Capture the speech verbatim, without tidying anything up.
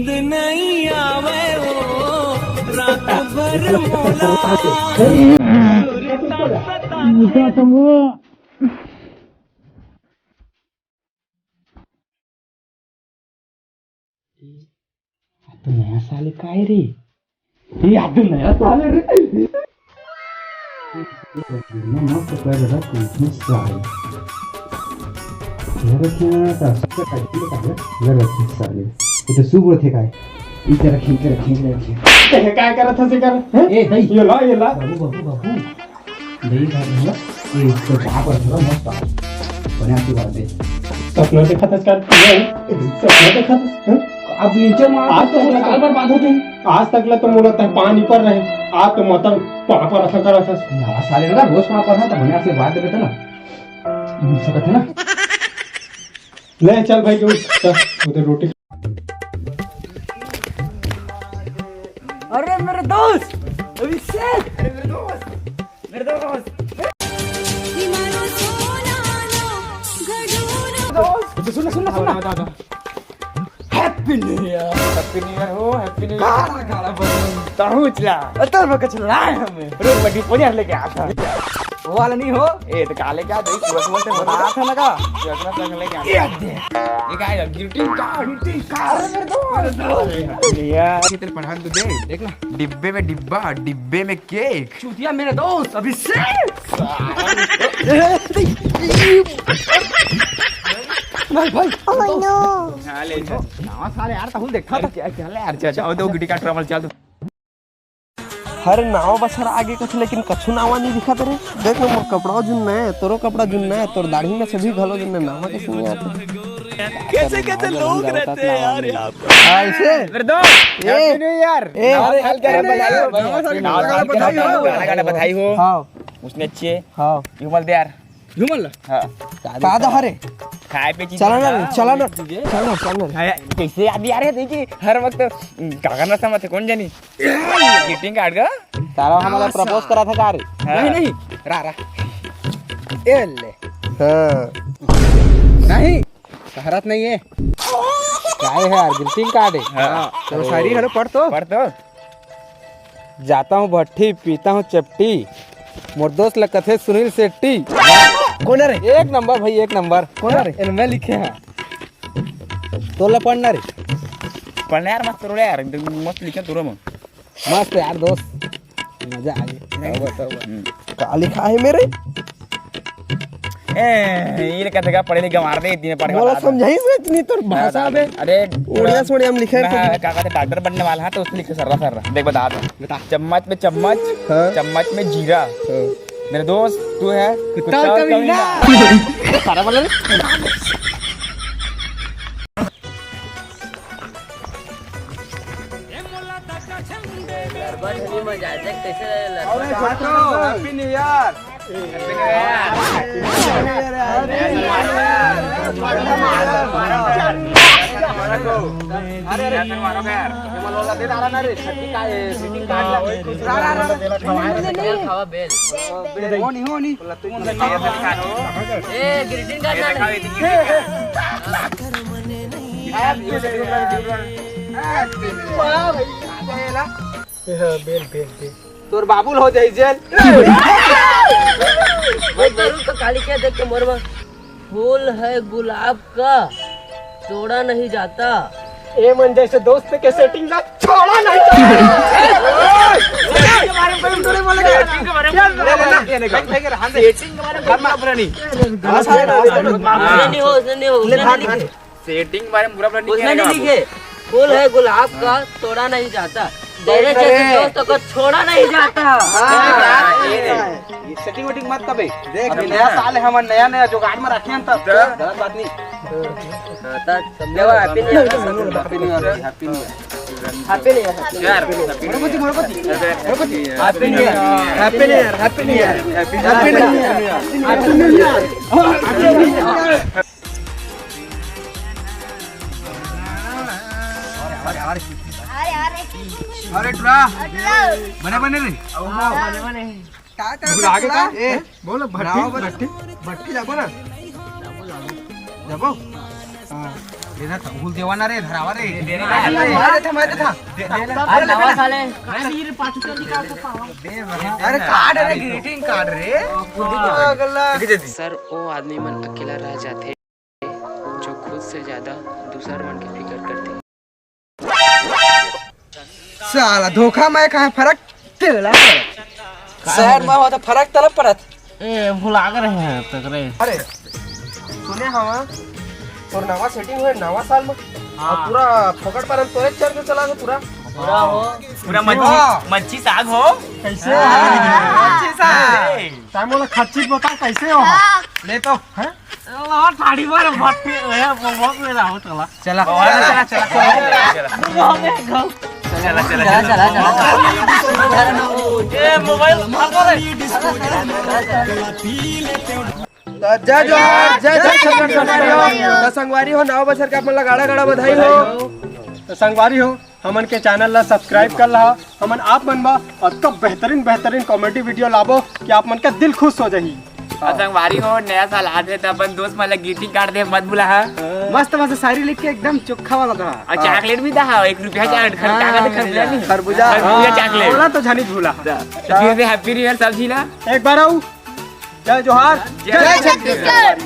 नहीं आवे वो रात भर मोला। आज तो नया साल काय रे? ये आज तो नया साल है रे। मस्त कर रहा Christmas साल। घर रखे ना, तो सबसे पहले का है, घर रखे साले। ये तो शुभ होते काय। इधर रखे, इधर रखे, इधर रखे। ए, काय करत हस एकर? हैं? ए, दई। ये ला, ये ला। बाबू, बाबू, बाबू। दई खा रहे हो? ए, इसको कहाँ पर थोड़ा मस्त आ। बने आपकी बात है। सपना देखा था इसका, सपना देखा था, हैं? अब नीचे मार आज तो तो बोला साल बर्बाद हो गई। आज तक ला तो मोला तह पानी पर रहे, आज तो मतलब पापा रखा करा था। नवा साल है ना, रोज पापा रहा था, बने आपकी बात देते ना। मिल सकते ना। ले चल भाई, जो चल, उधर रोटी। अरे मेरे दोस्त अभिषेक, अरे मेरे दोस्त, मेरे दोस्त। दोस्त, सुन, सुन, सुन। Happy new year. Happy new year हो, हैप्पी न्यू ईयर। काला काला बदन, तहूचला, अतर बकचला हमें। रुक, मैं डिस्पोजर लेके आता हूँ। वो वाला नहीं हो? ए, तो काले क्या दे? सुबह सुबह से बता था ना का? सुबह सुबह से लेके आता। ये दे। ये क्या है? Greeting card, greeting card. अरे, मेरे दोस्त। अरे, यार। ये तेरे पढ़ा तो दे। देख ना। डिब्बे में डिब्बा, डिब्बे में केक। चूतिया मेरे दोस्त, अभिषेक। नहीं भाई। Oh no। हाँ, ले चल। नवा साल यार, तहुल देखा था। क्या, क्या ले यार, चल, चल, दो गिटी का ट्रबल, चल दो। हर नाव बछर आगे कुछ, लेकिन कछु नावा नहीं दिखत रे। देख ना, मोर कपड़ा जुन्ना है, तोरो कपड़ा जुन्ना है, तोर दाढ़ी में सभी घलो जुन्ना, नावा कैसे नहीं आते? कैसे कैसे लोग रहते हैं यार यहाँ पर। हाँ, ऐसे? मेरे दोस्त, ए, हैप्पी न्यू ईयर। ए, नवा साल के अरे, बधाई हो। नवा साल के नवा साल के बधाई हो। गाना गाना बधाई हो। हाँ। उसने अच्छे। हाँ। विमल दे यार। विमल? हाँ। का दे हरे? खाए पे चीज चला ना, ना, चला ना, तुझे? चला ना, चला ना। हाँ, कैसे याद आ रहे थे कि हर वक्त का करना समझ कौन जानी? ग्रीटिंग कार्ड का? साला हमारा प्रपोज करा था का रे? हाँ। नहीं, नहीं। रा, रा। ए ले। हाँ। नहीं, शहरत नहीं है। काय है यार, ग्रीटिंग कार्ड है। हाँ। तो शायरी घलो पढ़ तो। पढ़ तो। जाता हूँ भट्टी, पीता हूँ चपटी, मोर दोस्त ल कथे सुनील शेट्टी। कौन है रे? एक नंबर भाई, एक नंबर। कौन है रे? एन मैं लिखे हैं। तोला पढ़ना रे। पढ़ना यार, मस्त रोड़े यार, एकदम मस्त लिखे तोरो में। मस्त यार दोस्त, मजा आ गया। हम्म। का लिखा है मेरे? ए, ये कथे का पढ़े लिखे मार दे, इतने पढ़े मोला वाला था। समझाई से इतनी तोर भाषा बे। अरे, उड़िया सोड़िया में लिखे मैं, है। का कहते, डॉक्टर बनने वाला है, तो उसने लिखे सर्रा सर्रा। देख, बता दो। बता। चम्मच में चम्मच, हाँ। चम्मच में जीरा। हाँ। मेरे दोस्त, तू है कुत्ता कुत्ता और कमीना। कमीना। सारा बोले रे। गड़बड़ नहीं मजा आए, देख कैसे लड़का। Happy New Year। अरे, अरे, ये मला वाला दे रहा ना रे, छठी का, ए, greeting card ला। रा, रा, रा, रा। बेल खावा, बेल। बेल, हो नहीं, हो नहीं। ए, greeting card ला ना। Happy New Year। वाह भाई, आ गया ला। ए, हाँ, बेल, बेल, बेल। तोर बाबू ल हो जाई जेल। वो जरूर तो काली के देख के मोर में फूल है गुलाब का, तोड़ा नहीं जाता। ए मन जैसे दोस्त के setting ला छोड़ा नहीं जाता। Setting के बारे में कोई थोड़े बोलेगा। Setting के बारे में ले, ले, ले, ये नहीं कर। Setting के बारे में कोई बुरा नहीं। उसने नहीं हो, उसने नहीं हो, उसने नहीं लिखे। Setting के बारे में बुरा बुरा नहीं उसने कहने नहीं का लिखे। फूल है गुलाब का, तोड़ा नहीं जाता। तेरे जैसे दोस्तों को छोड़ा नहीं जाता। हाँ, ये नहीं। ये setting वेटिंग मत कबे। देख, अभी नया साल है, हम नया नया जुगाड़ में रखे हैं तब। गलत बात नहीं। हाँ, तब समझे हो, Happy New Year। Happy New Year, Happy New Year। Happy New Year। यार, Happy New Year। Happy New Year। Happy New Year। Happy New Year। Happy New Year। Happy New Year। अरे, अरे। अरे, टुरा। अरे, टुरा। बने, बने रे। हाँ, बने, बने। का, का, बुला के का? ए, बोलो, भट्टी, नाव बता। भट्टी, भट्टी जाबो ना? जाबो? हाँ। देना था, भूल देवा ना रे, धरावा रे। दे, दे, दे, दे। मार देता, मार देता। अरे नवा साल है। अरे कार्ड, अरे ग्रीटिंग कार्ड रे। अगला। सर, वो आदमी मन अकेला रह जाते जो खुद से ज्यादा दूसर मन के फिकर करते। साला धोखा में कहाँ फर्क, तेला फर्क। सर, मैं होता फर्क तलब परत। ए, भुला गए हैं तकरे। अरे, सुने हवा, तोर नवा सेटिंग होए नवा साल में। हाँ। और पूरा फोकट पर हम तोरे चढ़ के चला गए पूरा। पूरा हो। पूरा मच्छी, हाँ। मच्छी साग हो। कैसे? हाँ, मच्छी साग। ए। टाइम वाला खच्ची बता कैसे हो? ले तो। हैं? ठाड़ी मार भट्टी, ए, बहुत मेरा हो चला। चला, चला, चला, चला, चला। चला, चला, चला। ए, मोबाइल भागो रे। त जय जोहार, जय छत्तीसगढ़ संगवारी हो। त संगवारी हो, नवा बछर के आप मन ला गाड़ा गाड़ा बधाई हो। त संगवारी हो, हमन के चैनल ला सब्सक्राइब कर लहा। हमन आप मन बर अतका बेहतरीन बेहतरीन कॉमेडी वीडियो लाबो कि आप मन के दिल खुश हो जाही। अउ संगवारी हो, नया साल आथे त अपन दोस्त मन ला ग्रीटिंग कार्ड दे मत भुला हा। मस्त मस्त शायरी लिख के एकदम चोखा वाला था। अउ चॉकलेट भी दहा, एक रुपया चॉकलेट खर-, हाँ, का कहते खरबूजा नहीं? खरबूजा। खरबूजा चॉकलेट। ओला तो झनी भुला। त फिर से हैप्पी न्यू ईयर सब झी ला। एक बार अउ जय जोहार, जय जय छत्तीसगढ़।